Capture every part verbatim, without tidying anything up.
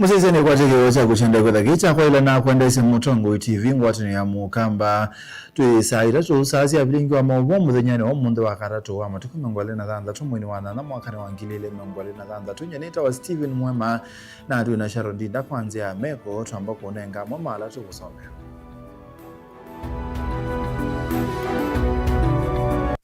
Mũsyaĩĩsya nĩkwatĩkĩwa kya kũkyenda kwĩtha kĩĩ kya kwaĩla na kwendeesya Mũtongoi T V ngwatanĩo ya Mũkamba. Twĩ saa itatũ, saa sya vilingi wa maũvoo mũthenyanĩ wa ũmũnthĩ wa katatũ wa matukũ mĩongo ĩlĩ na thanthatũ mweinĩ wa nyanya mwakanĩ wa ngili ilĩ mĩongo ĩlĩ na thanthatũ. Nyie nĩtawa Stephen Mwema, na twĩ na Sharon Ndinda kwa nzĩa ya meko, twamba kũnenga amwe ma ala tũkũsomea.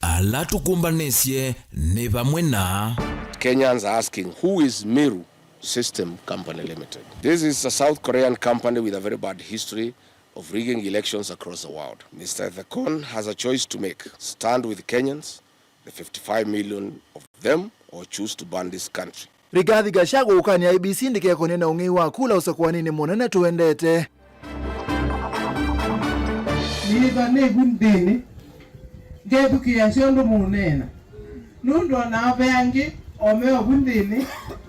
Ala tũkũmbanĩsye nĩ vamwe na Kenyans are asking, who is Meru System Company Limited? This is a South Korean company with a very bad history of rigging elections across the world. Mister Ethekon has a choice to make, stand with Kenyans, the fifty-five million of them, or choose to burn this country. Rigathi Gachagua ũkany'a I E B C ndĩkekonye na ũng'ei wa kula ũsakũaninĩ mũnene tũendete. Nĩĩthwa nĩ vu nthĩnĩ, ngethukĩĩasya ũndũ mũũneena, nũndũ o nao ve angĩ o me o vu nthĩnĩ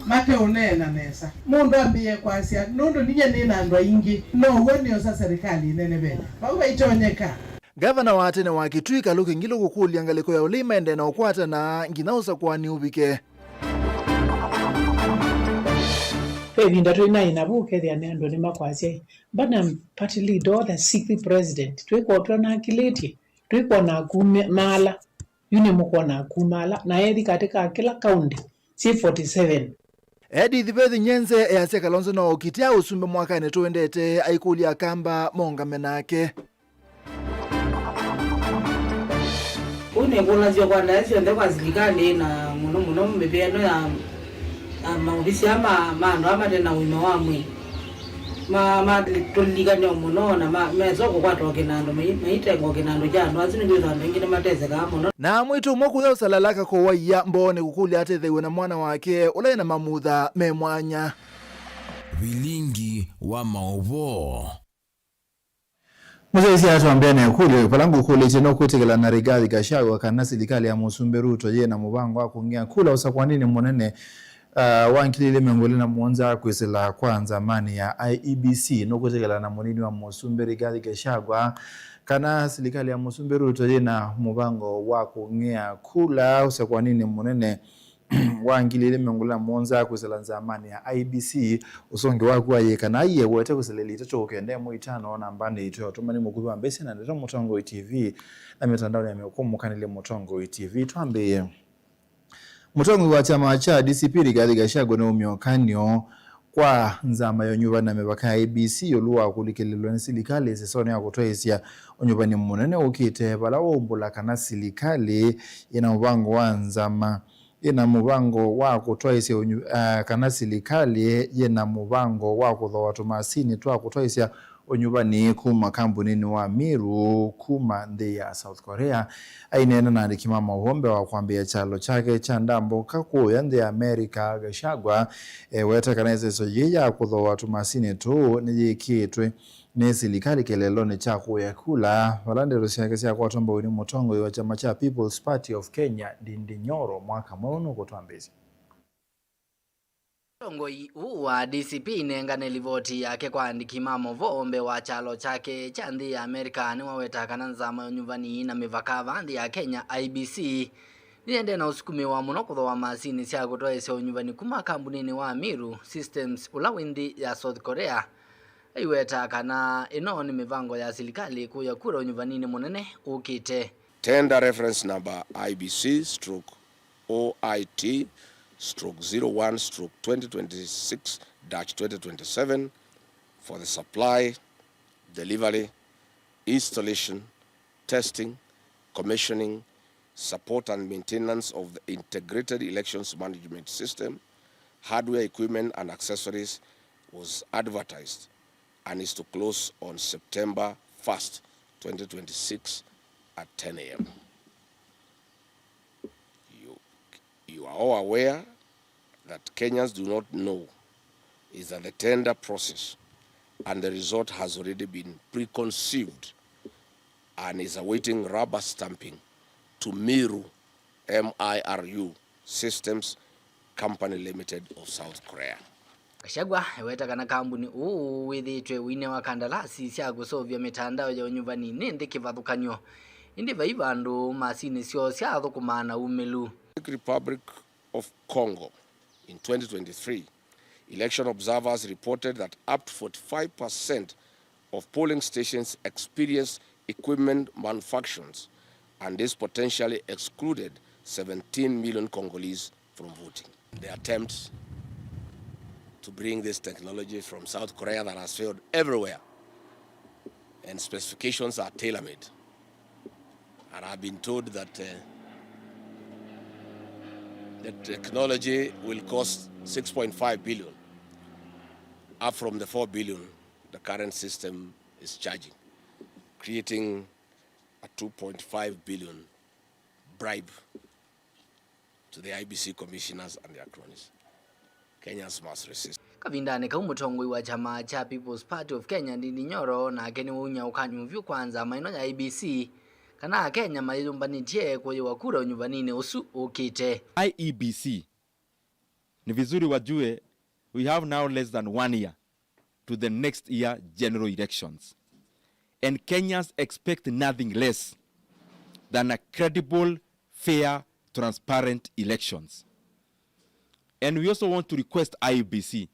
mateũneena nesa. Mũndũ ambĩĩe kwasya, nũndũ ninyie nĩ na andũ aingĩ, no w'o nĩosa serikali ĩneneve. Vau vaitonyeka. Ngavana wa tene wa Kitui, Kaluki Ngilu, kũkũlya ngalĩko ya ũlei maendee na ũkwatana nginya ũsakũani ũvike. Ve ĩvinda twĩ na ĩna vu ũkethĩa nĩ andũ nĩmakwasya, "Mbona party leader or the sixth president twĩkwona twonakilĩtye, twĩkwona akumaala, yu nĩmũkwona akumaala, na ethi katĩ ka kĩla kaũndĩ syĩ forty seven." Edith Beth Nyenze easya Kalonzo no ũkitia ũsumbĩ mwakanĩ tũendete, aikũlya Akamba maũngame nake. Kũu nĩkũlasya kwa ndaĩa syonthe kwa silikalĩ, na mũno mũno mĩvĩa ĩno ya, ya maovisi aa ma, ma andũ aa mate na ũima wa mwĩĩ. Ma, matũlilikany'a mũno, na ma, mesa kũkwatwa kĩnandũ, mai, maitengwa kĩnandũ kya andũ asu, nĩkwĩthwa andũ aingĩ nĩmatesekaa mũno. Na mwĩĩtu ũmwe kũya ũsalalaka kũwaia mboonĩ kũkũlya atetheew'e na mwana wake ũla ena mamutha me mwanya. Vilingi wa maũvoo. Mũsyaĩĩsya, twambĩanĩe kũlyo vala ngũkũlĩtye, nũkwĩtĩkĩla na Rigathi Gachagua kana silikalĩ ya Mũsumbĩ Ruto yĩ na mũvango wa kũng'ĩa kula ũsakũaninĩ mũnene, uh, wa ngili ilĩ mĩongo ĩlĩ na mũonza kwĩsĩla kwa nzamanĩ ya I E B C? Nũkwĩtĩkĩla na mũnini wa Mũsumbĩ Rigathi Gachagua kana silikalĩ ya Mũsumbĩ Ruto yĩ na mũvango wa kũng'ĩa kula ũsakũaninĩ mũnene wa ngili ilĩ mĩongo ĩlĩ na mũonza kwĩsĩla nzamanĩ ya I E B C, ũsũngĩo waku wa yĩka na aiewete kwĩsĩla ilĩ itatũ kenda ĩmwe itano nambanĩ itũ ya ũtũmani mũkuvĩ wa mbesa na ndeto Mũtongoi T V na mĩtandaonĩ ya mĩkũmũkanĩlye Mũtongoi T V. Twambĩĩe. Mũtongoi wa kyama kya D C P Rigathi Gachagua nĩwaumya ũkany'o kwa nzama ya ũnyuvani na mĩvaka ya I E B C ĩũlũ wa kũlikĩlĩlwa nĩ silikalĩ ĩsesonĩ ya kũtwaĩĩsya ũnyuvani mũnene ũkĩte, vala waumbũla kana silikalĩ yĩna mũvango wa nzama yĩna mũvango wa kũtwaĩsya ũnyu-, ah, kana silikalĩ yĩna mũvango wa kũthooa tũmasini twa kũtwaĩsya ũnyuvani kuma kambuninĩ wa Meru kuma nthĩ ya South Korea. Aineena na andĩki ma maũvoo mbee wa kwambĩĩa kyalo kyake kya ndambũka kũũya nthĩ ya America, Gachagua eweta kana ĩseso yĩĩ ya kũthooa tũmasini tũu nĩyĩkĩtwe nĩ silikalĩ kĩeleelonĩ kya kũya kula, vala ndeto syake syakwatwa mbau nĩ mũtongoi wa kyama kya People's Party of Kenya, Ndindi Nyoro, mwaka mweũ nũkũtwambĩĩsya. Mũtongoi ũũ wa D C P inengane livoti yake kwa andĩki ma maũvoo mbee wa kyalo kyake kya nthĩ ya America nĩwaweta kana nzama ya ũnyuvani na mĩvaka vaa nthĩ ya Kenya, I E B C, nĩyendee na ũsukumĩwa mũno kũthooa masini sya kũtwaĩsya ũnyuvani kuma kambuninĩ wa Meru Systems ũla wĩ nthĩ ya South Korea. Aiweta kana ĩno nĩ mĩvango ya silikalĩ kũya kura ũnyuvaninĩ mũnene ũkĩte. Tender reference number I B C stroke O I T stroke zero one stroke twenty twenty-six dash twenty twenty-seven for the supply, delivery, installation, testing, commissioning, support and maintenance of the integrated elections management system, hardware, equipment and accessories was advertised and is to close on September first, twenty twenty-six at ten A M. You, you are all aware that Kenyans do not know is that the tender process and the result has already been preconceived and is awaiting rubber stamping to Miru, M I R U, Systems Company Limited of South Korea. Gachagua eweta kana kambuni ũũ wĩthĩĩtwe ũinewa kandalasi sya kũseũvya mĩtandao ya ũnyuvani nĩ nthĩ kĩvathũkany'o, ĩndĩ vai vandũ masini syoo syaathũkũmaa na umĩlu. Republic of Congo in twenty twenty-three Election observers reported that up to forty-five percent of polling stations experienced equipment malfunctions, and this potentially excluded seventeen million Congolese from voting. The attempt to bring this technology from South Korea that has failed everywhere, and specifications are tailor-made. And I've been told that, uh, the technology will cost six point five billion, up from the four billion the current system is charging, creating a two point five billion bribe to the I E B C commissioners and their cronies. Kenyans must resist. Kavindanĩ kau, mũtongoi wa kyama kya People's Party of Kenya, Ndindi Nyoro, nake nĩwaunya ũkany'o vyũ kwa nzama ĩno ya I E B C kana Akenya mayĩyũmbanĩtye kũyĩwa kura ũnyuvaninĩ ũsu ũkĩte. I E B C, ni vizuri wajue, we have now less than one year to the next year general elections. And Kenyans expect nothing less than a credible, fair, transparent elections. And we also want to request I E B C,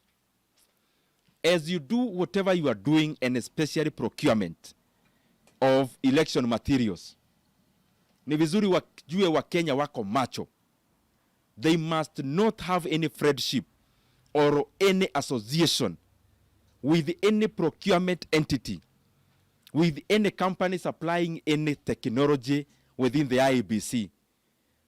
as you do whatever you are doing, and especially procurement of election materials, ni vizuri wajue Wakenya wako macho. They must not have any friendship or any association with any procurement entity, with any company supplying any technology within the I E B C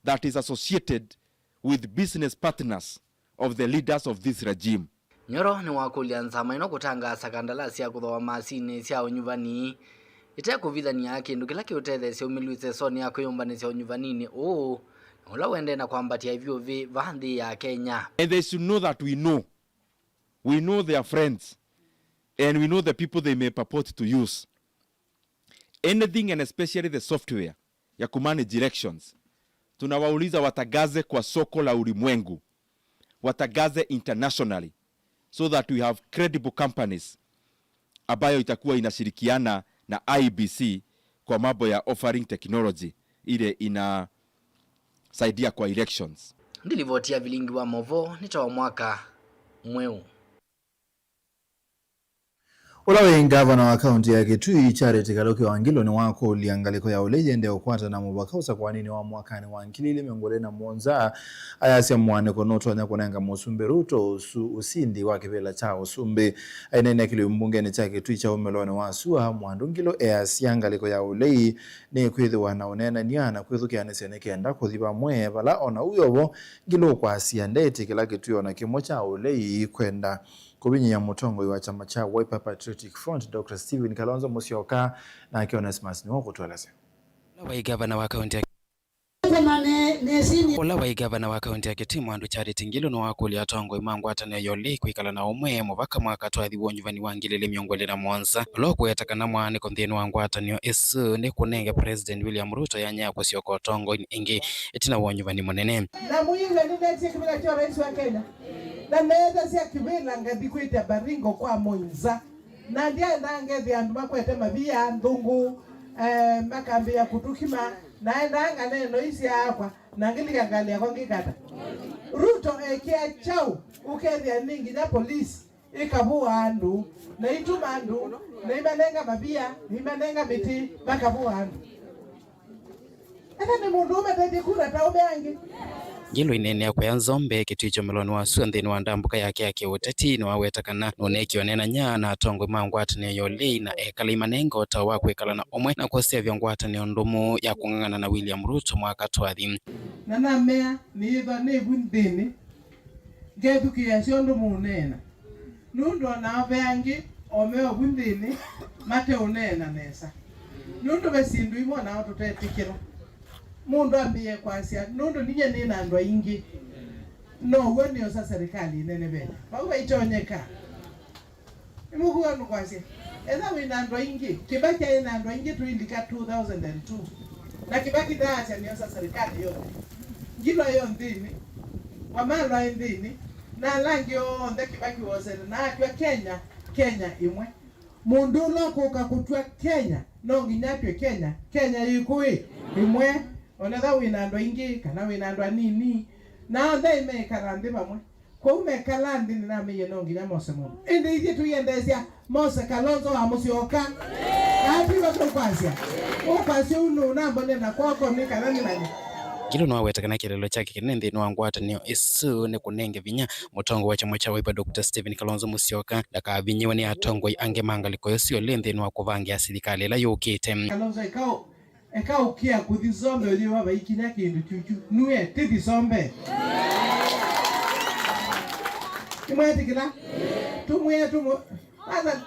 that is associated with business partners of the leaders of this regime. Nyoro nĩwakũlya nzama ĩno kũtangaasa kandalasi ya kũthooa masinĩ sya ũnyuvani ĩte kũvithania kĩndũ kĩla kĩũtetheesya ũmĩlu ĩsesonĩ ya kwĩyũmbanĩsya ũnyuvaninĩ ũũ, na ũla ũendee na kwambatya ĩvyũvĩ vaa nthĩ ya Kenya. And they should know that we know. We know their friends. And we know the people they may purport to use. Anything, and especially the software ya kumanage elections, tunawauliza watangaze kwa soko la ulimwengu, watangaze internationally, so that we have credible companies ambayo itakuwa inashirikiana na I E B C kwa mambo ya offering technology ile inasaidia kwa elections. Ndilivoti ya vilingi wa movoo nĩ ta wa mwaka mweũ. Ũla wĩ ngavana wa kaunti ya Kitui, Charity Kaluki Wangilu, nĩwakũlya ngalĩko ya ũlei yĩendee ũkwata na mũvaka ũsakũaninĩ wa mwakanĩ wa ngili ilĩ mĩongo ĩlĩ na mũonza, ayasya mũaanĩko nũtonya kũnenga Mũsumbĩ Ruto ũsu ũsindi wa kĩvĩla kya ũsumbĩ. Aineenea kĩlĩu mbungenĩ kya Kitui kya ũmĩlonĩ wa sua, Mwandu Ngilu easya ngalĩko ya ũlei nĩkwĩthĩwa na ũneenany'a na kwĩthukĩanĩsya nĩ kenda kũthi vamwe, vala ona ũu yovo Ngilu ũkwasya ndeĩtĩkĩla kĩtuo ona kĩmwe kya ũlei kwenda kũvinyĩĩa mũtongoi wa kyama kya Wiper Patriotic Front, Doctor Stephen Kalonzo Musyoka, nake Onesmus nĩwe ũkũtũelesya. Ũla waĩ ngavana wa kaunti ya Ũla waĩ ngavana wa kaunti ya Kitui, Mwandu Charity Ngilu, nĩwakũlya atongoi ma ngwatanĩo ya ũlei kwĩkala na ũmwe mũvaka mwaka twathi wa ũnyuvani wa ngili ilĩ mĩongo ĩlĩ na mũonza, ũla ũkũweta kana mwaanĩko nthĩnĩ wa ngwatanĩo ĩsu nĩ kũnenge President William Ruto yanya ya kũsyoka ũtongoinĩ ĩngĩ ĩtina wa ũnyuvani mũnene. Na mũiw'e nĩnetie kĩvĩla kya ũrais wa Kenya, na neethasya kĩvĩla ngathi kwĩtya Baringo kwa Moinza. Na ndyaendaa ngethĩa andũ makwete mavia, nthũngũ, eh, makambĩĩa kũtũkima, naendaa nganee noi syaakwa, na ngĩlika ngalĩ yakwa ngĩkata. Ruto ekĩa kyaũ ũkethĩa nĩ nginya polisi ĩkavũa andũ, na ituma andũ, na imanenga mavia, na imanenga mĩtĩ, makavũa andũ? Ethĩwa nĩ mũndũ ũmatethye kura ta ũme angĩ. Ngilu aineenea kũya nzombe kĩtui kya ũmĩlonĩ wa sua nthĩnĩ wa ndambũka yake ya kĩũteti, nĩwaweta kana nũneekie ũneenany'a na atongoi ma ngwatanĩo ya ũlei na ekala imanenga ũtao wa kwĩkala na ũmwe na kũseũvya ngwatanĩo ndũmu ya kũng'ang'ana na William Ruto mwaka twathi. Na namea, nĩyĩthwa nĩ vu nthĩnĩ, ngethukĩĩa syo ũndũ mũũneena. Nũndũ o nao ve angĩ o me o vu nthĩnĩ mateũneena nesa. Nũndũ ve syĩndũ imwe o nao tũtetĩkĩla mũndũ ambĩĩe kwasya, nũndũ ninyie nĩ na andũ aingĩ, no w'o nĩosa serikali ĩnenevete. Vau vaitonyeka. Nĩmũkwĩw'a nũkwasya? Etha wĩ na andũ aingĩ, Kĩbakĩ aĩ na andũ aingĩ tũilika two thousand and two. Na Kĩbakĩ ndaasya nĩosa serikali yonthe. Ngilu aĩ o nthĩnĩ. Wamalwa aĩ nthĩnĩ. Na ala angĩ onthe Kĩbakĩ wosete. Na atw'a Kenya, Kenya ĩmwe. Mũndũ ũla ũkũka kũtw'a Kenya, no nginya atw'e Kenya. Kenya yĩkũ ĩ? Ĩmwe. Onetha wĩ na andũ aingĩ, kana wĩ na andũ anini. Na onthe meĩkala nthĩ vamwe. Kwoou mekala nthĩ nĩnameie no nginya mose mũndũ. Ĩndĩ ithyĩ tũiendeesya mose Kalonzo wa Mũsyoka. Kaa twĩva tũkwasya. Ũkwasya ũu nũnambonia na kwakwa nĩ kana nĩmanye. Ngilu nĩwaweta kana kĩeleelo kyake kĩnene nthĩnĩ wa ngwatanĩo ĩsu nĩ kũnenge vinya mũtongoi wa kyama kya Wiper Doctor Stephen Kalonzo Musyoka ndakavinyĩwe nĩ atongoi angĩ ma ngalĩko ĩsu ĩlĩ nthĩnĩ wa kũvangĩa silikalĩ ĩla yũkĩte. Kalonzo ĩka ũ- Eka ũkĩa kũthi Sombe ũyĩwa vaikinya kĩndũ kyukyu. Nue, tĩthi Sombe. Nĩmwetĩkĩla? Tũmwĩe, tũmũ-, kwanza,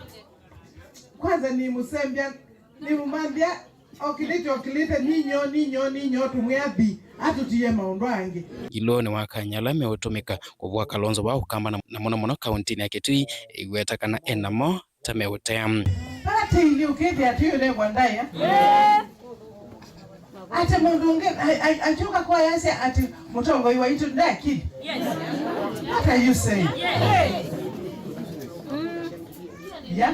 kwanza nĩmũsembya, nĩmũmanthĩa, okĩlĩte, okĩlĩte, ninyo, ninyo, ninyo, tũmwĩa thi, atũtie maũndũ angĩ. Ngilu nĩwakany'a ala meũtũmĩka kũvũa Kalonzo wa Ũkamba na, na mũno mũno kaũntĩnĩ ya Kitui, ĩiweta kana enamo ta meũtea. Vala tĩili ũkĩthĩa tĩũlekwa ndaĩa. Atĩ mũndũ ũngĩ ai- ai- akyũka kwayasya atĩ mũtongoi waitũ ndakili. What are you saying? Yeah.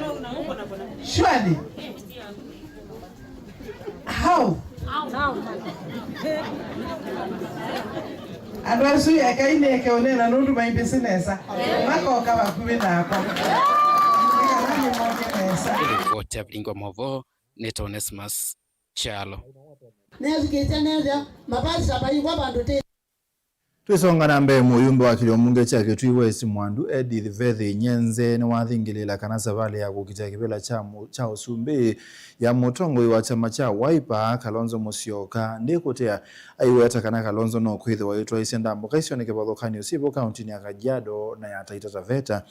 Surely. How? Andũ asu ekai nĩeke ũneena nũndũ maimbĩsĩ nesa. Makoka vakuvĩ nakwa. Nĩ kana nĩmone nesa. Ripoti ya Vilingi wa Mauvoo, nĩ Onesmus Kyalo. Nĩathukĩĩsya nesa, mapasita vaiwa vandũ tĩ. Twĩsonga na mbee, mũyumbe wa kĩlio mbunge kya Kitui West Mwandu Edith Vethi Nyenze nĩwathingĩlĩĩla kana savalĩ ya kũkita kĩvĩla kya mũ- kya ũsumbĩ ya mũtongoi wa kyama kya Wiper, Kalonzo Musyoka, ndĩkũtea, aiweta kana Kalonzo no kwĩthĩwa aitwaĩĩsya ndambũka isyonĩ kĩvathũkany'o syĩ vo kaũntĩnĩ ya Kajiado na ya Taita Taveta.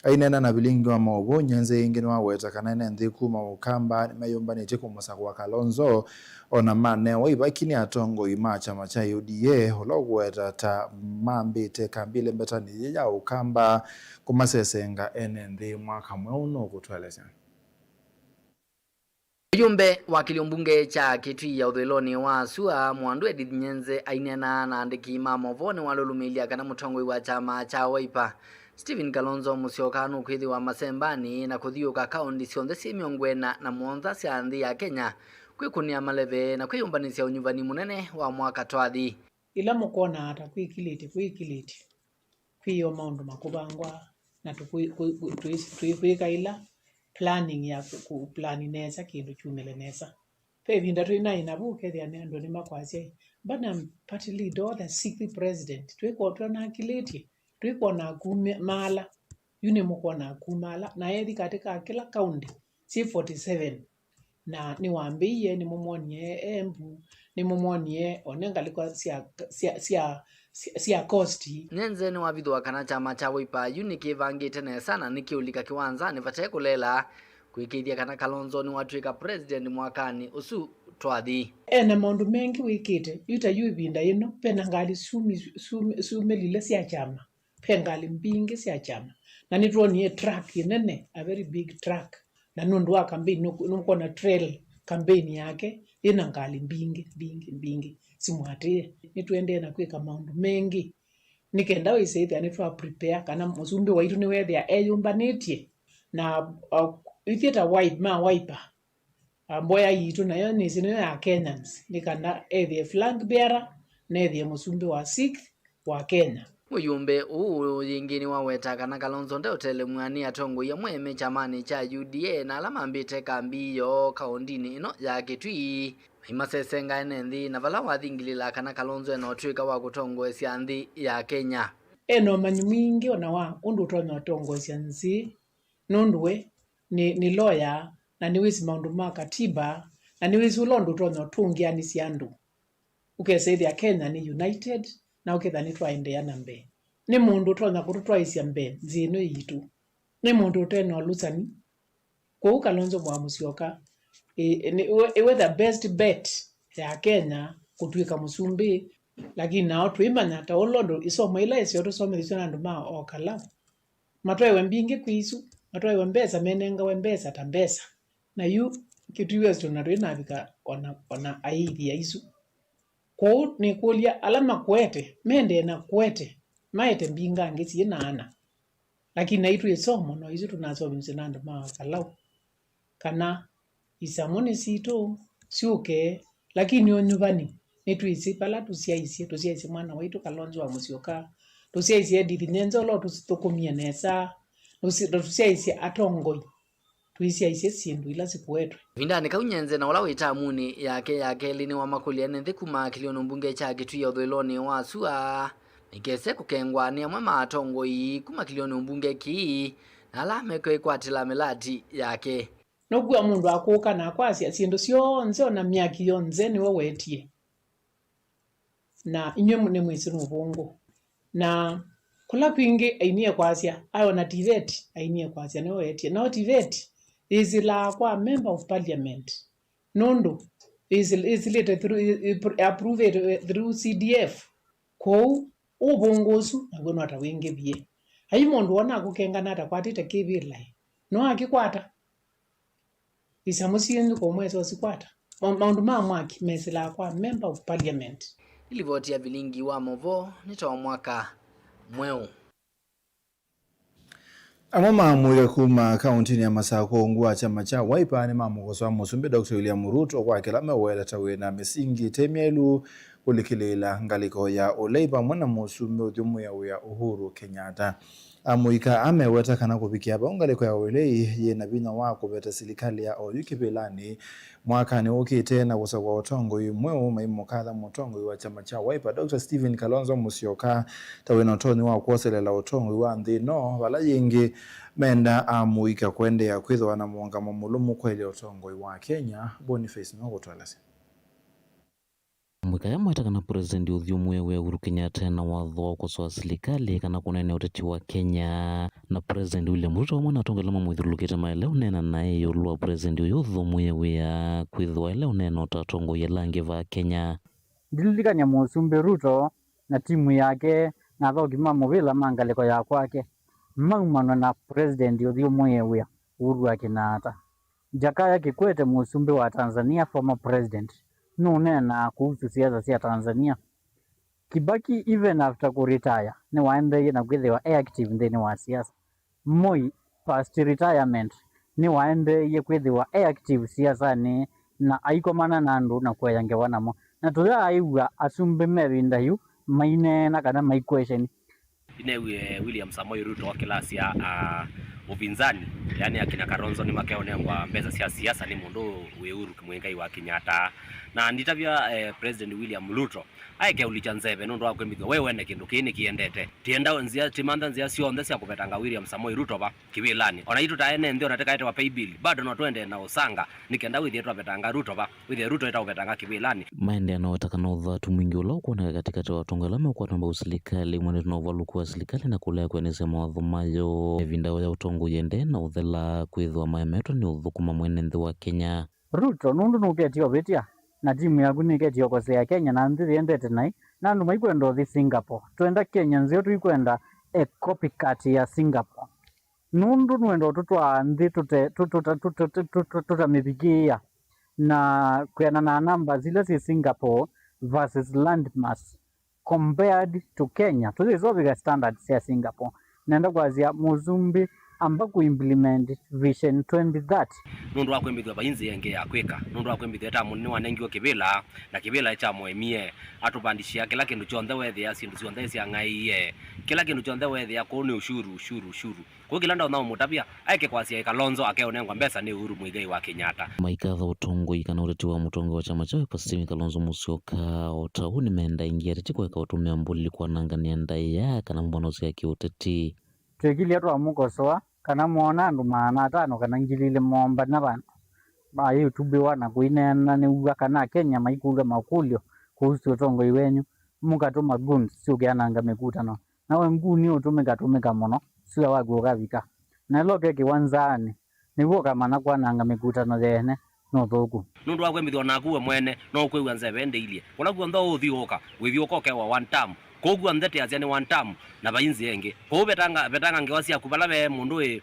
Aineena na Vilingi wa Mauvoo, Nyenze ĩngĩ nĩwaweta kana ene nthĩ kuma Ũkamba nĩmeyũmbanĩtye kũmũsakũa Kalonzo, o na manewa ivaki nĩ atongoi ma kyama kya U D A, ũla ũkũweta ta mambĩte kambi ĩlembetanĩ yĩĩ ya Ũkamba kũmasesenga ene nthĩ mwaka mweũ nũkũtũelesya. Mũyumbe wa kĩlio mbunge kya Kitui ya ũthũĩlonĩ wa sua, Mwandu Edith Nyenze, aineena na aandĩki ma maũvoo nĩwalũlũmĩĩlya kana mũtongoi wa kyama kya Wiper, Stephen Kalonzo Musyoka, nũkwĩthĩwa masembanĩ na kũthiũũka kaũntĩ syonthe syĩ mĩongo ĩna na mũonza sya nthĩ ya Kenya kwĩkũnĩa maleve na kwĩyũmbanĩsya ũnyuvani mũnene wa mwaka twathi. Ĩla mũkwonaa ta kwĩkilĩtye, kwĩkilĩtye, kwĩ o maũndũ makũvangwa, na tũkwĩ-, kwĩ-, kwĩ-, twĩ-, twĩkwĩka ĩla planning ya kũ-, kũ-, plan nesa kĩndũ kyumĩle nesa. Ve ĩvinda twĩ naĩ navo ũkethĩa nĩ andũ nĩmakwasya, "Mbona party leader or the sixth president, twĩkwona twonakilĩtye, twĩkwona akumaala, yu nĩmũkwona akumaala, na ethi katĩ ka kĩla kaũntĩ syĩ forty seven." Na nĩwambĩie, nĩmũmwonie Embu, nĩmũmwonie one ngalĩko sya, sya, sya, sya, sya Coast. Nyenze nĩwavithũa kana kyama kya Wiper yu nĩkĩvangĩte nesa na nĩkĩũlika kĩwanzanĩ vate kũlela, kũĩkĩĩthya kana Kalonzo nĩwatw'ĩka president mwakanĩ ũsu twathi. E na maũndũ mengĩ wĩkĩte, yu ta yu ĩvinda yĩno, ve na ngalĩ syumi-, syumi-, syumĩlile sya kyama. Ve ngalĩ mbingĩ sya kyama, na nĩtwonie truck ĩnene, a very big truck, na nũndũ wa campaign, nũ-, nũkwona trail campaign yake yĩna ngalĩ mbingĩ, mbingĩ, mbingĩ simwatĩĩe. Nĩtũendee na kwĩka maũndũ mengĩ nĩ kenda wĩse ĩthĩa nĩtwa prepare kana mũsumbĩ waitũ nĩwethĩa eyũmbanĩtye na, uh, ithyĩ ta Wipe-, ma Wiper. Ah, mboya yitũ nayo nĩsĩ nĩyo ya Kenyans, nĩ kana ethĩe flag bearer na ethĩe mũsumbĩ wa sixth wa Kenya. Mũyũmbe ũũ yĩngĩ nĩwaweta kana Kalonzo ndeũtelemw'a nĩ atongoi amwe me kyamanĩ kya U D A na ala mambĩte kambi yoo kaũndinĩ ĩno ya Kitui, maimasesenga ene nthĩ, na vala wathingilĩla kana Kalonzo ena ũtw'ĩka wa kũtongoesya nthĩ ya Kenya. Ena ũmanyi mwingĩ ona wa ũndũ ũtonya ũtongoesya nthĩ, nũndũ we nĩ, nĩ lawyer, na nĩwĩsĩ maũndũ ma katiba, na nĩwĩsĩ ũla ũndũ ũtonya ũtũngĩanĩsya andũ. Ũkesa ĩthĩa Kenya nĩ united, na ũketha nĩtwaendeea na mbee. Nĩ mũndũ ũtonya kũtũtwaĩsya mbee nzĩ ĩno yitũ. Nĩ mũndũ ũte na ũlũsani. Kwoou Kalonzo Mwa Musyoka, ĩ, nĩ, ĩwe, ĩwe the best bet ya Kenya kũtw'ĩka mũsumbĩ, lakini nao twĩmanya ta ũla ũndũ ĩsomo ĩla ĩseo tũsomethĩswe na andũ ma o Kalau. Matwaĩwe mbingĩ kwĩ isu, matwaĩwe mbesa, menengawe mbesa ta mbesa. Na yu Kitui West ona twĩnavika ona, ona aithi ya isu. Kwoou nĩkũlya ala makuete, mendee na kuete, maete mbingangĩ syĩ na ana. Lakini naitũ ĩsomo no isu tũnasomisye na andũ ma Kalau. Kana isamũ nĩ sitũ, syũke, lakini ũnyuvani, nĩtwĩsĩ vala tũsyaisye, tũsyaisye mwana waitũ Kalonzo wa Musyoka, Tũsyaisye Edith Nyenze ũla ũtũthũkũmie nesa, tũsyaisye atongoi, tũisyaisye syĩndũ ila sikuetwe. Ĩvindanĩ kau, Nyenze na ũla wĩ tamunĩ yake ya kelĩ nĩwamakũlya ene nthĩ kuma kĩlĩonĩ mbunge kya Kitui ya ũthũĩlonĩ wa sua maikese kũkengwa nĩ amwe ma atongoi kuma kĩlĩonĩ mbunge kĩĩ na ala mekwĩkwatĩla mĩlati yake. Nũkw'a mũndũ akũka na akwasya syĩndũ syonthe, o na myaki yonthe nĩwe wetie, na inyw'ĩ nĩmwĩsĩ nũvũngũ. Na kũla kwingĩ ainie kwasya, ayo na tiveti ainie kwasya nĩwe wetie. No tiveti yĩsĩlaa kwa member of parliament, nũndũ yĩsĩl-, yĩsĩlĩte through, ĩ-, ĩ-, approved through C D F. Kwoou ũvũngũ ũsu naw'o no ta wĩngĩvie. Ai mũndũ wona akũkengana atakwatĩte kĩvĩlaĩ, no akĩkwata. Isamũ syĩnyu kũmwesa ũsikwata. Ma-, maũndũ ma mwaki mesĩlaa kwa member of parliament. Ĩ livoti ya vilingi wa maũvoo nĩ ta wa mwaka mweũ. Amwe ma amũika kuma kaũntinĩ ya Masakũ ungu wa kyama kya Wiper nĩmamũkosoa Mũsumbĩ Doctor William Ruto kwa kĩla meũweta ta wĩna mĩsingi ĩte myaĩlu kũlikĩlĩĩla ngalĩko ya ũlei vamwe na Mũsumbĩ ũthyũmũĩa wĩa Uhuru Kenyatta. Amũika ameweta kana kũvikĩa vau ngalĩko ya ũlei yĩ na vinya wa kũveta silikalĩ ya oyu kĩvĩlanĩ mwakanĩ ũkĩte na kũsakũa ũtongoi mweũ, maimũkatha mũtongoi wa kyama kya Wiper, Doctor Stephen Kalonzo Musyoka, ta wĩna ũtonyi wa kwoselela ũtongoi wa nthĩ ĩno, vala yĩngĩ menda amũika kũendeea kwĩthĩwa na mũũngamo mũlũmu kwaĩlya ũtongoi wa Kenya. Boniface nĩwe ũkũtũelesya. Amũika aya maweta kana President ũthyũmũĩa wĩa Uhuru Kenyatta ena watho wa kũkosoa silikalĩ kana kũneenea ũteti wa Kenya, na President William Ruto vamwe na atongoi ala mamũthyũlũlũkĩte maĩle ũneena naĩ ĩũlũ wa President ũyũ ũthyũmũĩa wĩa kwĩthĩwa aĩle ũneena o ta atongoi ala angĩ vaa Kenya. Ndililikany'a Mũsumbĩ Ruto na timu yake na athaũki ma mũvĩla ma ngalĩko ya kwake maumanwe na President ũthyũmũĩe wĩa Uhuru wa Kenyatta. Jakaya Kikwete, Mũsumbĩ wa Tanzania, former president, nũneenaa kuhusu siasa sya Tanzania. Kibaki, even after kũretire, nĩwaendeeie na kwĩthĩwa e active nthĩnĩ wa siasa. Moi, past retirement, nĩwaendeeie kwĩthĩwa e active siasanĩ na aikomana na andũ na kũea ngewa namo. Na tũyaaĩw'a asumbĩ me ĩvinda yu maineena kana mai question. Nĩneewie William Samoei Ruto akĩlasya, ah, ũvinzani, yani akina Kalonzo nĩmakeũnengwa mbesa sya siasa nĩ mũndũ wĩ Uhuru Muigai wa Kenyatta. Na nditavya, eh, President William Ruto aeke ũlikya nzeve nũndũ wa kwĩmbĩthw'a we wene kĩndũ kĩĩ nĩkĩendete. Tienda nzĩa, timantha nzĩa syonthe sya kũvetanga William Samoei Ruto va kĩvĩlanĩ. Ona itũ ta ene nthĩ, ona tĩkaetewa pay bill, bado no tũendee na ũsanga nĩ kenda wĩthĩe twavetanga Ruto va, wĩthĩe Ruto etaũvetanga kĩvĩlanĩ. Maendeea na weta kana ũthatu mwingĩ ũla ũkwoneka katĩkatĩ wa atongoi ala meũkwata mbau silikalĩ ũmanĩte na ũvalũku wa silikalĩ na kũlea kwĩanĩsya mawatho mayo. Ĩvinda ya ũtongoi ĩendee na ũthela kwĩthĩwa maemetwe nĩ ũthũkũma mwene nthĩ wa Kenya. Ruto, nũndũ nũketye ũvĩtya, na timu yaku nĩketye ũkosea Kenya na nthĩ yĩendete naĩ, na andũ maikwenda ũthi Singapore. Twenda Kenya nzeo, tũikwenda e copycat ya Singapore. Nũndũ nũenda ũtũtwaa nthĩ tũte-, tũte-, tũte-, tũte-, tũte-, tũtamĩvikĩĩa, na kwĩanana na numbers ila syĩ Singapore versus landmass compared to Kenya, tũyĩsovika standards sya Singapore. Nenda kwasya, Mũsumbĩ, amba kũ implement Vision twenty thirty. Nũndũ wa kwĩmbĩthw'a vai nzĩa ĩngĩ ya kwĩka, nũndũ wa kwĩmbĩthw'a ĩtamũ nĩwanengiwe kĩvĩla, na kĩvĩla kyamoemie. Atũvandishĩa kĩla kĩndũ kyonthe weethĩa, syĩndũ syonthe syang'aĩie, kĩla kĩndũ kyonthe weethĩa kũu nĩ ushuru, ushuru, ushuru. Kũu kĩla ndaũna ũmũtavya, aeke kwasya ĩ Kalonzo akeũnengwa mbesa nĩ Uhuru Muigai wa Kenyatta. Maikatha ũtongoi kana ũteti wa mũtongoi wa kyama kya Wiper Stephen Kalonzo Musyoka. O ta ũu nĩmenda aingĩ ateti kũeka ũtũmĩa mbũli kwananganĩa ndaĩa kana mbano sya kĩũteti. Twĩkilya twamũkosoa kana mwoona andũ maana atano kana ngili ilĩ moombana vandũ, mayĩũtubĩwa na kũineena nĩw'a kana Akenya maikũlw'a makũlyo kũhusu ũtongoi wenyu, mũkatũma goons syũke ananga mĩkutano. Nawe nguni ũtũmĩka tũmĩka mũno, sua waku ũkavika. Na ĩla ũkekĩwa nzaanĩ, nĩw'o ũkamanya kwananga mĩkutano ya ene nĩ ũthũku. Nũndũ wa kwĩmbĩthw'a naku we mwene, no ũkwĩw'a nzeve ndĩilye. Kũla kw'onthe ũũthiũũka, wĩthiũũka ũkewa one term. Kũu kw'onthe tĩasya nĩ one term, na vai nzĩa ĩngĩ. Kwoou vetanga, vetanga ngewa syaku vala ve mũndũ wĩ,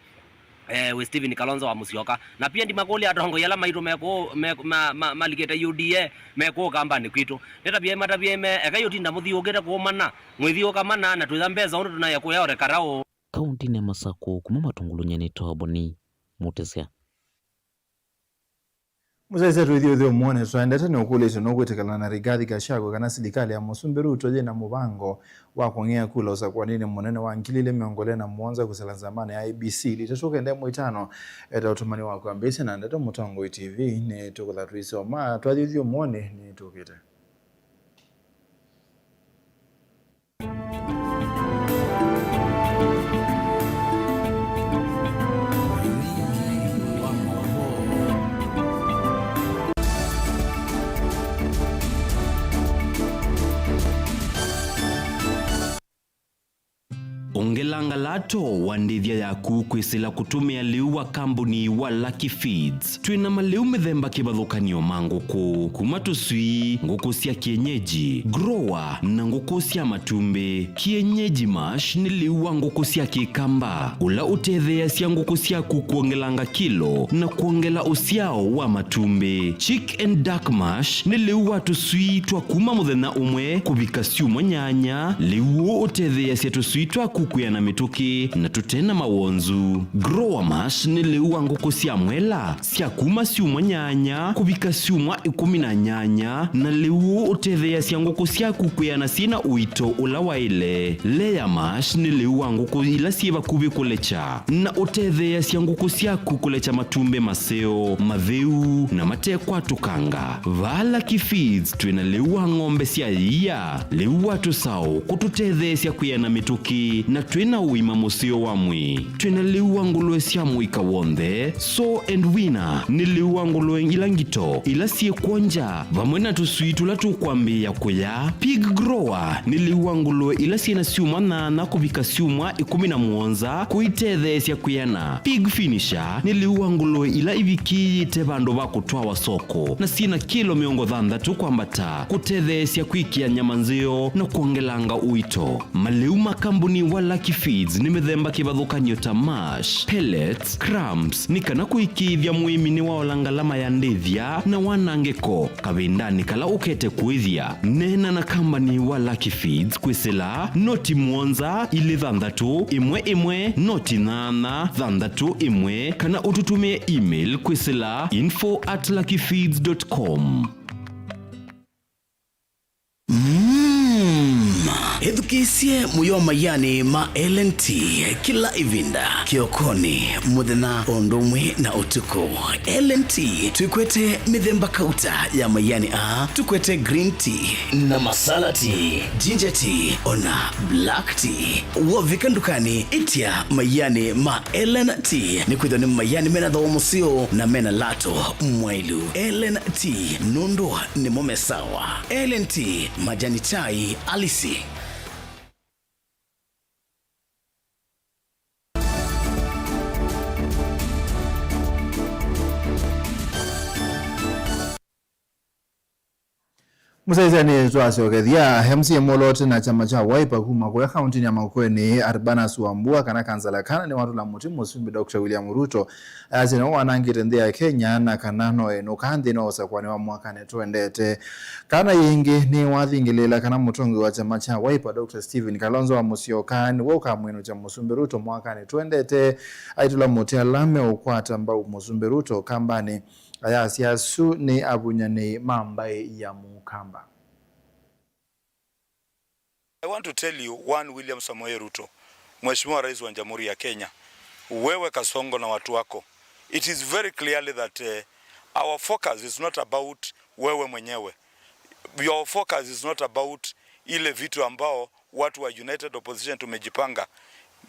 eh, wĩ Stephen Kalonzo wa Musyoka. Na pia ndimakũlya atongoi ala maitũ me kũũ, me, ma, ma, malikĩte U D A, me kũũ kambanĩ kwitũ. Nĩtavyai matavyai me, ekai ũtinda mũthiũũkĩte kũũmana, mwĩthiũũka mana, na twĩya mbesa ũndũ tũnaĩa kũya ũrekara ũũ. Kaũntinĩ ya Masakũ, kuma Matungulu nyie nĩ Toboni Mũtĩsya. Mũsyaĩĩsya twĩthyũũthyo mwone twaendete nĩ ũkũlĩtwe nũkwĩtĩkĩlana na Rigathi Gachagua kana silikalĩ ya Mũsumbĩ Ruto yĩ na mũvango wa kũng'ea kula ũsakũanĩnĩ mũnene wa ngili ilĩ mĩongo ĩlĩ na mũonza kwĩsĩla nzamanĩ ya I E B C. Litatũ kenda ĩmwe itano eta ũtũmani wa kwambĩĩsya na ndeto Mũtongoi T V nĩ tũkũtha tũisoma twathyũũthyo mwone nĩ tũkĩte. Ongelanga lato wa ndĩthya yaku kwĩsĩla kũtũmĩa lĩu wa kambuni wa Lucky Feeds. Twĩ na malĩu mĩthemba kĩvathũkany'o ma ngũkũ, kuma tũswii, ngũkũ sya kienyeji, grower, na ngũkũ sya matumbĩ. Kienyeji mash nĩ lĩu wa ngũkũ sya kĩkamba, ũla ũtetheeasya ngũkũ syaku kwongelanga kilo na kwongela ũsyao wa matumbĩ. Chick and duck mash nĩ lĩu wa tũswii twa kuma mũthenya ũmwe kũvika syumwa nyanya. Lĩu ũũ ũtetheeasya tũswii twaku kwĩana mĩtũkĩ na tũte na mawonzu. Grower mash nĩ lĩu wa ngũkũ sya mwela sya kuma syumwa nyanya kũvika syumwa ĩkũmi na nyanya, na lĩu ũtetheeasya ngũkũ syaku kwĩana syĩ na ũito ũla waĩle. Layer mash nĩ lĩu wa ngũkũ ila syĩ vakuvĩ kũlekya, na ũtetheeasya ngũkũ syaku kũlekya matumbĩ maseo, matheu, na matekwatũkanga. Vaa Lucky Feeds twĩ na lĩu wa ng'ombe sya ĩia, lĩu wa tũsaũ kũtũtetheesya kwĩana mĩtũkĩ, na twĩ na ũima mũseo wa mwĩĩ. Twĩ na lĩu wa ngũlũe sya mũika w'onthe, sore and winner, nĩ lĩu wa ngũlũe ila ngito, ila syĩ kwonja, vamwe na tũswii tũla tũkwambĩĩa kũya. Pig grower nĩ lĩu wa ngũlũe ila syĩ na syumwa nyanya kũvika syumwa ĩkũmi na mũonza kũitetheesya kwĩana. Pig finisher nĩ lĩu wa ngũlũe ila ivikĩĩte vandũ va kũtwawa soko na syĩ na kĩlo mĩongo thanthatũ kwambata kũtetheesya kwĩkĩa nyama nzeo na kwongelanga ũito. Malĩu ma kambuni wa Lucky Feeds nĩ mĩthemba kĩvathũkany'o ta mash, pellets, crumbs, nĩ kana kũĩkĩĩthya mũĩmi nĩwaola ngalama ya ndĩthya na wanangĩko kavindanĩ kala ũkete kũĩthya. Neena na kambani wa Lucky Feeds kwĩsĩla noti mũonza ilĩ thanthatũ ĩmwe ĩmwe noti nyanya thanthatũ ĩmwe, kana ũtũtũmĩe email kwĩsĩla info at lucky feeds dot com. Mm. Ĩthukĩĩsye mũyo maianĩ ma L N T kĩla ĩvinda, kĩokonĩ, mũthenya, o ũndũ ũmwe na ũtukũ. L N T twĩkwete mĩthemba kauta ya maianĩ aa, tũkwete green tea na masala tea, ginger tea, ona black tea. Wovika ndukanĩ, ĩtya maianĩ ma L N T, nĩkwĩthwa nĩ maianĩ mena thooa mũseo na mena lato mwaĩlu. L N T, nũndũ nĩmo me sawa. L N T, majani chai halisi. Mũsyaĩĩsya nĩ twasyokethya. M C A mwoloote na kyama kya Wiper kuma kũya kaũntĩnĩ ya Makueni, Urbanus Wambua, kana kansala kana nĩwatũla mũtĩ Mũsumbĩ Doctor William Ruto. Ayasya nĩwe wanangĩte nthĩ ya Kenya na kana no enũka nthĩnĩ wa ũsakũani wa mwakanĩ twendete. Kana yĩngĩ nĩwathingĩlĩĩla kana mũtongoi wa kyama kya Wiper Doctor Stephen Kalonzo wa Musyoka nĩwe ũkamwĩnũkya Mũsumbĩ Ruto mwakanĩ twendete. Aitũla mũtĩ ala meũkwata mbau Mũsumbĩ Ruto kambanĩ. Ayasya asu nĩ avunyanĩi ma mbaĩ ya Mũkamba. I want to tell you, one, William Samoei Ruto, Mheshimiwa Rais wa Jamhuri ya Kenya, wewe Kasongo na watu wako, it is very clearly that, eh, our focus is not about wewe mwenyewe. Your focus is not about ile vitu ambao watu wa United Opposition tumejipanga.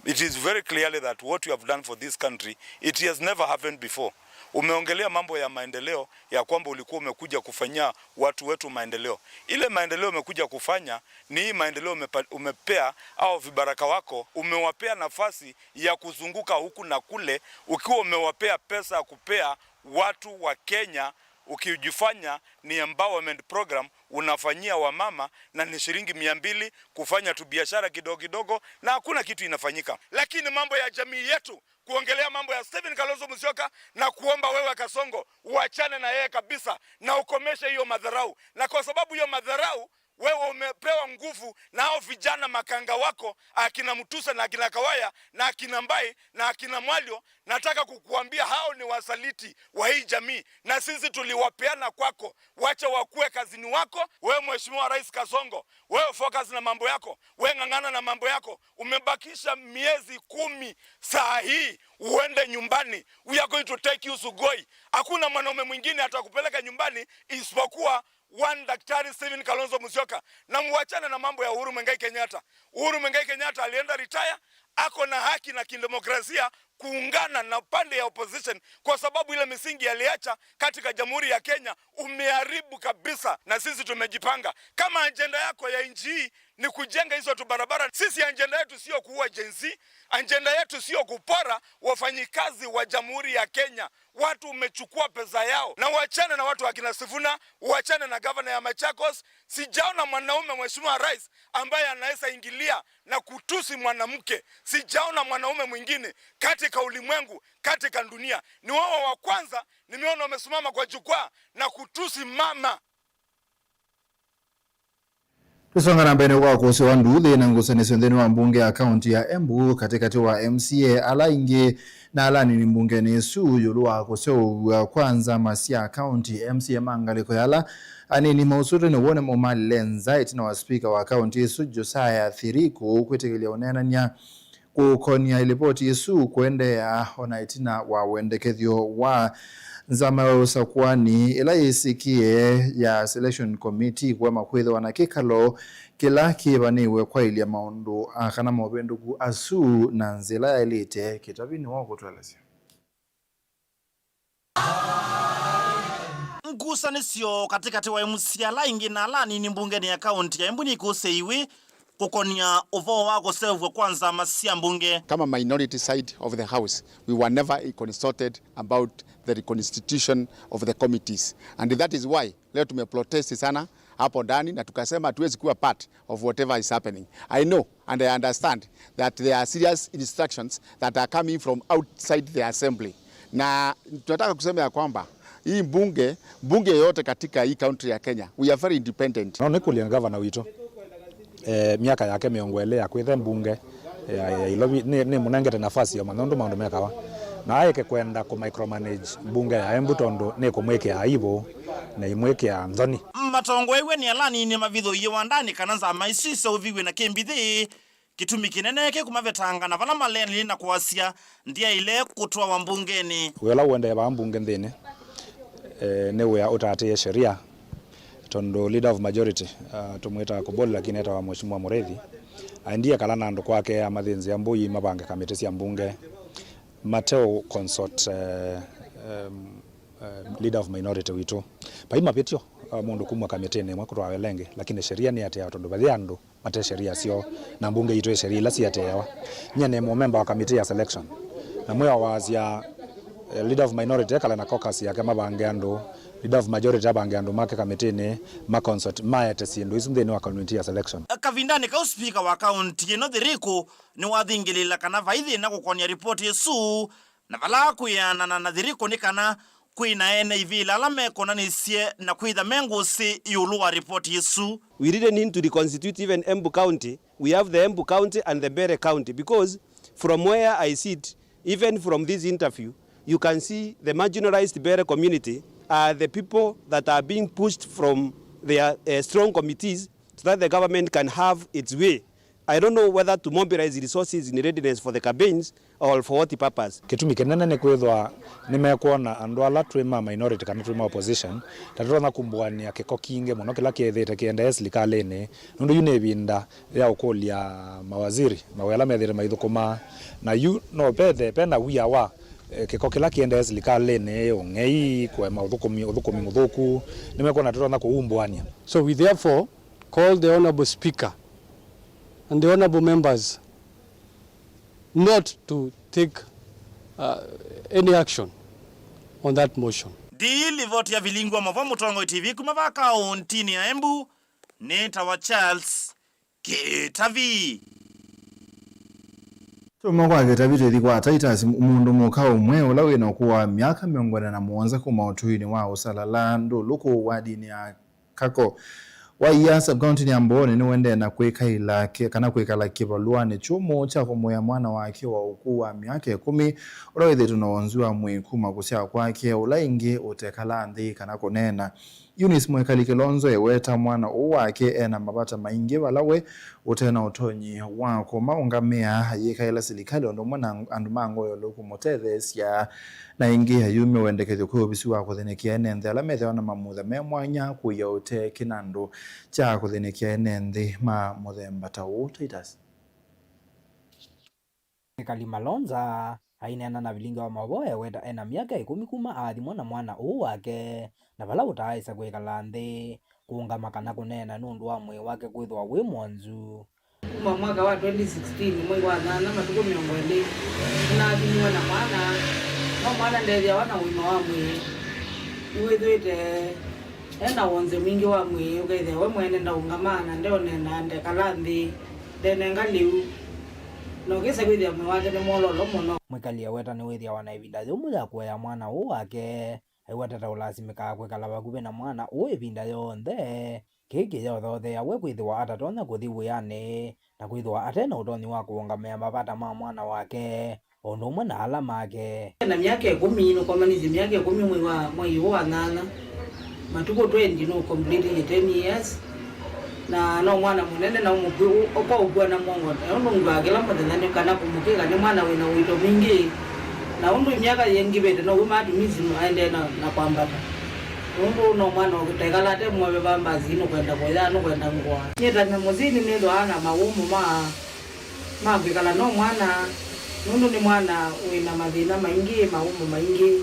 It is very clearly that what you have done for this country, it has never happened before. Umeongelea mambo ya maendeleo, ya kwamba ulikuwa umekuja kufanyia watu wetu maendeleo. Ile maendeleo umekuja kufanya ni hii maendeleo umepa-, umepea hao vibaraka wako, umewapea nafasi ya kuzunguka huku na kule, ukiwa umewapea pesa ya kupea watu wa Kenya, ukijifanya ni empowerment program unafanyia wamama, na ni shilingi mia mbili kufanya tu biashara kidogo kidogo, na hakuna kitu inafanyika. Lakini mambo ya jamii yetu, kuongelea mambo ya Stephen Kalonzo Musyoka, na kuomba wewe Kasongo uachane na yeye kabisa na ukomeshe hiyo madharau, na kwa sababu hiyo madharau Wewe umepewa nguvu na hao vijana makanga wako, akina Mutuse na akina Kawaya na akina Mbai na akina Mwalio. Nataka kukuambia hao ni wasaliti wa hii jamii, na sisi tuliwapeana kwako. Wacha wakuwe kazini wako. Wewe Mheshimiwa Rais Kasongo, wewe focus na mambo yako, wewe ng'ang'ana na mambo yako. Umebakisha miezi kumi saa hii uende nyumbani. We are going to take you Sugoi. Hakuna mwanaume mwingine atakupeleka nyumbani isipokuwa one Daktari Stephen Kalonzo Musyoka, na muachane na mambo ya Uhuru Muigai Kenyatta. Uhuru Muigai Kenyatta alienda retire, ako na haki na kidemokrasia kuungana na pande ya opposition, kwa sababu ile misingi aliacha katika Jamhuri ya Kenya umeharibu kabisa, na sisi tumejipanga. Kama ajenda yako ya nchi hii ni kujenga hizo tu barabara, sisi ajenda yetu sio kuua Gen Z, ajenda yetu sio kupora wafanyikazi wa Jamhuri ya Kenya. Watu umechukua pesa yao, na uachane na watu akina Sifuna, uachane na gavana ya Machakos. Sijaona mwanaume, Mheshimiwa Rais, ambaye anaweza ingilia na kutusi mwanamke. Sijaona mwanaume mwingine katika ulimwengu, katika dunia. Ni wewe wa kwanza nimeona umesimama kwa jukwaa na kutusi mama. Tũsonga na mbee nĩ kwa kũsĩ wa nduthi na ngusanĩsyo nthĩnĩ wa mbunge ya kaunti ya Embu katĩkatĩ wa M C A ala aingĩ na ala anini mbungenĩ ĩsu ĩũlũ wa kũseũvw'a kwa nzama sya kaunti. M C A ma ngalĩko ya ala anini mausũtwe nĩ Wone Momalile nza ĩtina wa spika wa kaunti ĩsu Josiah Thiriku kwĩtĩkĩlya ũneenany'a kũkonĩa ĩlipoti ĩsu kũendeea, o na ĩtina wa wendekethyo wa nzama ya ũsakũani ĩla yĩsĩkĩe ya Selection Committee kũema kwĩthĩwa na kĩkalo kĩla kĩĩvanĩw'e kwaĩlya maũndũ a kana movĩndũku asu na nzĩa ĩla yaĩlĩte. Kĩtavi nĩwe ũkũtũelesya. Ngusanĩsyo katĩkatĩ wa M C A ala aingĩ na ala anini mbungenĩ ya kaunti ya Embu nĩikũsĩiwe kũkonĩa ũvoo wa kũseũvw'a kwa nzama sya mbunge. Kama minority side of the house, we were never consulted about the reconstitution of the committees, and that is why leo tumeprotest sana hapo ndani na tukasema hatuwezi kuwa part of whatever is happening. I know and I understand that there are serious instructions that are coming from outside the assembly, na tunataka kusema ya kwamba hii bunge, bunge yote katika hii country ya Kenya, we are very independent. No nĩkũlye ngavana witũ, eh, myaka yake mĩongo ĩlĩ ya kwĩthe mbunge ya, ya Ilovi, nĩ, nĩmũnengete nafasi ya ũmanya ũndũ maũndũ mekawa, na aeke kwenda kũ micromanage mbunge ya Embu tondũ nĩkũmwĩkĩa aibu na imwĩkĩa nthoni. Matongoew'e nĩ ala anini mavithũie wandanĩ kana nzama isu iseũviw'e na kĩmbithĩ, kĩtumi kĩnene kĩkũmavetanga na vala maleanĩlye na kwasya ndyaĩle kũtwawa mbungenĩ. Wĩa ũla ũendee vaa mbunge nthĩnĩ, eh, nĩ wĩa ũtaatĩĩe sheria, tondũ leader of majority, uh, tũmwĩtaa Koboli lakini etawa Mheshimiwa Mũrĩithi, aendie kala na andũ kwake amathĩnzĩa mbũi mavange kamĩtĩ sya mbunge mateũ consult, eh, em, eh, leader of minority witũ. Vai mavĩtyo, uh, mũndũ kumw'a kamĩtĩnĩ ĩmwe kũtwawa ĩla ĩngĩ, lakini sheria nĩatĩawa tondũ vai andũ mate sheria syoo, na mbunge yitũ ĩ sheria ila siatĩĩawa. Nyie nĩ mũmemba wa kamĩtĩ ya selection, na mwĩao waasya, eh, leader of minority ekale na caucus yake mavange andũ, leader of majority avange andũ make kamĩtĩnĩ, ma consult, maete syĩndũ isu nthĩnĩ wa committee ya selection. Kavindanĩ kau, spika wa kaunti ĩno Thiriku nĩwathingĩlĩĩla kana vai thĩna kũkonĩa ripoti ĩsu, na vala kwĩanana na Thiriku nĩ kana kwĩ na ene ivĩla ala mekonanĩsye na kwĩtha me ngũsĩ ĩũlũ wa ripoti ĩsu. We really need to reconstitute even Embu County. We have the Embu County and the Mbeere County because from where I sit, even from this interview, you can see the marginalized Mbeere community are the people that are being pushed from their, uh, strong committees so that the government can have its way. I don't know whether to mobilize resources in readiness for the campaigns or for what purpose. Kĩtumi kĩnene nĩ kwĩthwa nĩmekwona andũ ala twĩ ma minority kana twĩ ma opposition ta tũtonya kumbũanĩa kĩko kingĩ mũno kĩla kĩethĩĩte kĩendee silikalĩnĩ, nũndũ yu nĩ ĩvinda ya ũkũlya mawaziri mawĩa ala methĩĩte maithũkũmaa, na yu no vethe pena wia wa, eh, kĩko kĩla kĩendee silikalĩnĩ, ũng'ei, kũema ũthũkũmi, ũthũkũmi mũthũku, nĩmekwona tũtonya kũumbũanĩa. So we therefore call the Honorable Speaker and the honorable members not to take, uh, any action on that motion. Ndii livoti ya Vilingi wa Mavo, Mũtongoi T V kuma va kaũntinĩ ya Embu, nĩtawa Charles Kĩtavi. Tuma kwa Kĩtavi tũthi kwa Titus, mũndũ mũka ũmwe ũla wĩna ũkũũ wa myaka mĩongo ĩna na mũonza kuma ũtũinĩ wa Ũsalala Ndũlũkũ wadinĩ ya Kako. Waia sub-county-nĩ ya Mbooni nĩũendee na kwĩkaĩla kĩ-, kana kwĩkala kĩvalũanĩ kyũmũ kya kũmũĩa mwana wake wa ũkũũ wa myaka ĩkũmi, ũla wĩthĩĩtwe na wonzu wa mwĩĩ kuma kũsyaa kwake, ũla ĩngĩ ũtekala nthĩ kana kũneena. Eunice Mwĩkali Kĩlonzo eweta mwana ũũ wake e na mavata maingĩ vala we ũte na ũtonyi wa kũmaũngamĩa, ayĩkaĩla silikalĩ ũndũ ũmwe na andũ ma ngoo ya ũlau kũmũtetheesya. Na ĩngĩ, ayumya wendekethyo kwĩ ovisi wa kũthenekea ene nthĩ ala methĩawa na mamutha me mwanya kũia ũtee kĩnandũ kya kũthenekea ene nthĩ ma mũthemba ta ũũ. Titus. Ekali Malonza aineena na vilingi wa maũvoo eweta ena myaka ĩkũmi kuma aathimwa na mwana ũũ wake, na vala ũtaaĩsa kwĩkala nthĩ, kũũngama kana kũneena nũndũ wa mwĩĩ wake kwĩthĩwa wĩ mwonzu. Kuma mwaka wa twenty sixteen, mwei wa nyanya, matukũ mĩongo ĩlĩ, nĩnathimiwe na mwana. No mwana ndethĩawa na ũima wa mwĩĩ. Nĩwĩthĩĩte e na wonze mwingĩ wa mwĩĩ, ũkethĩa we mwene ndaũngamaa na ndeũneena, ndekala nthĩ, ndenenga lĩu. Na ũkĩsa kwĩthĩa mwĩĩ wake nĩ mwololo mũno. Mwĩkali eweta nĩwĩthĩawa na ĩvinda yũmũ ya kũea mwana ũũ wake. Aiweta ta ũlasimĩkaa kwĩkala vakuvĩ na mwana ũũ ĩvinda yonthe. Kĩĩ kĩyothothea we kwĩthĩwa atatonya kũthi wĩanĩ na kwĩthĩwa ate na ũtonyi wa kũũngamĩa mavata ma mwana wake o ũndũ ũmwe na ala make. Na myaka ĩkũmi, nũkomanisye myaka ĩkũmi mwei wa, mwei ũũ wa nyanya, matukũ twenty nũcompletinye ten years. Na no mwana mũnene na ũmũkw'ũ, ũkaũkua na mwongo, na ũndũ ngwaa kĩla mũthenya nĩ kana kũmũkĩka nĩ mwana wĩ na ũito mwingĩ. Na ũndũ myaka yĩngĩvĩte, now'o matumizi aendee na, na kwambata. Nũndũ no mwana ũtekala ate mũove va mbasi, nũkwenda kũya, nũkwenda ngũa. Nyie ta nyamũ sini nĩthwaa na mawũmũ ma, ma kwĩkala no mwana, nũndũ nĩ mwana wĩ na mathĩna maingĩ, mawũmũ maingĩ.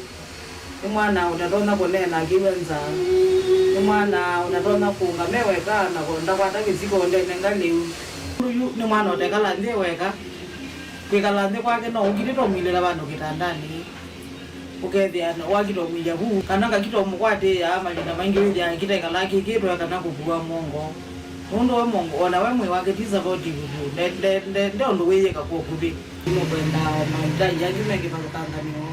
Nĩ mwana ũtatonya kũneena akĩw'a nzaa. Nĩ mwana ũtatonya kũũngama e weka na ndakwata kĩsiko ndenenga lĩu. Yu nĩ mwana ũtekala nthĩ e weka. Kwĩkala nthĩ kwake no ũkitĩte ũmwilĩla vandũ kĩtandanĩ. Ũkethĩa wakita ũmwilya vu, kana ngakita ũmũkwatĩĩa, mavinda maingĩ wĩthĩaa kĩtekalaa kĩkĩtwe kana kũkua mwongo. Nũndũ we mwongo, ona we mwĩĩ wake ti supportive vu, nde, nde, nde, nde ũndũ wĩyĩka kwa ũkuvĩ. Nũkwenda o mahitaji angĩ me kĩvathũkanganĩo.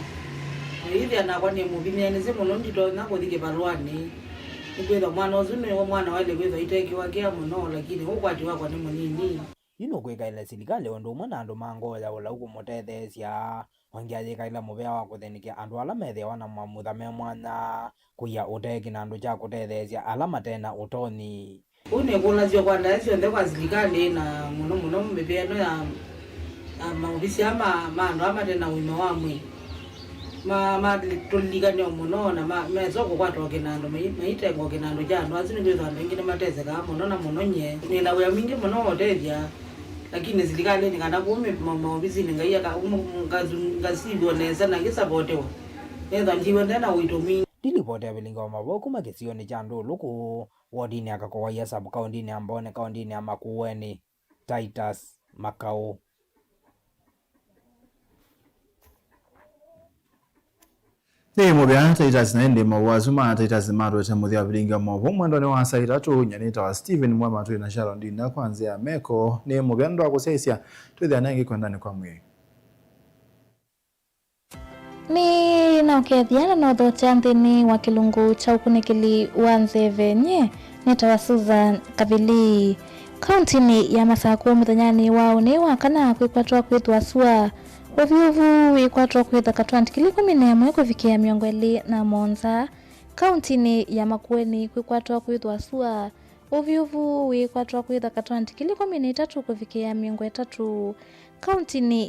Ũyĩthĩa nakwa nĩ mũvinyĩanĩsye mũno, nditonya kũthi kĩvalũanĩ. Nĩkwĩthwa mwana ũsu nĩ mwana waĩle kwĩthwa aitekiwa kĩa mũno, lakini ũkwati wakwa nĩ mũnini. Yu nũkwĩkaĩla silikalĩ ũndũ ũmwe na andũ ma ngoo ya ũlau kũmũtetheesya. Mwangi ayĩkaĩla mũvea wa kũthĩnĩkya andũ ala methĩawa na mamutha me mwanya, kũia ũtee kĩnandũ kya kũtetheesya ala mate na ũtonyi. Ũu nĩ kũlasya kwa ndaĩa syonthe kwa silikalĩ, na mũno mũno mĩvĩa ĩno ya, ya maovisi aa ma, ma andũ aa mate na ũima wa mwĩĩ. Ma, matũlilikane o mũno, na ma, mesa kũkwata o kĩnandũ, mai, maitenga o kĩnandũ kya andũ asu, nĩkwĩthwa andũ aingĩ nĩmatesekaa mũno, na mũno nyie. Nĩ na wĩa mwingĩ mũno wa ũtethya, lakini silikalĩnĩ kana kũu mĩ, ma, maovisinĩ ngai aka, ngasu, ngasiw'o nesa na ngĩsapotiwa. Nĩthwa ndiwe nde na ũito mwingĩ. Ndilipoti ya vilingi wa mavoo kuma kĩsionĩ kya Ndũlũkũ, wodinĩ ya Kakowaia, sub-kaũndinĩ ya Mbooni, kaũndinĩ ya Makueni. Titus Makau. Nĩ mũvea Titus, na ĩndĩ mawau asu ma Titus nĩmatũete mũthya wa vilingi wa maũvoo mwendonĩ wa saa itatũ. Nyie nĩtawa Stephen Mwema, twĩ na Sharon Ndinda kwa nzĩa ya meko. Nĩ mũvea nũndũ wa kũsyaĩĩsya, twĩthĩane ĩngĩ kwendanĩ kwa mwĩĩ. Nĩ na ũkethya na nothokya nthĩnĩ wa kĩlungu kya ũkunĩkĩli wa nzeve. Nyie nĩtawa Susan Kavili. Kauntinĩ ya Masakũ mũthenyanĩ wa ũnĩ wa kana kwĩkwatwa kwĩthwa sua ũvyũvu wĩkwatwa kwĩtha katwant kĩla ĩkũmi na ĩmwe kũvikĩa mĩongo ĩlĩ na mũonza. Kauntinĩ ya Makueni kwĩkwatwa kwĩthwa sua ũvyũvu wĩkwatwa kwĩtha katwant kĩla ĩkũmi na itatũ kũvikĩa mĩongo ĩtatũ. Kauntinĩ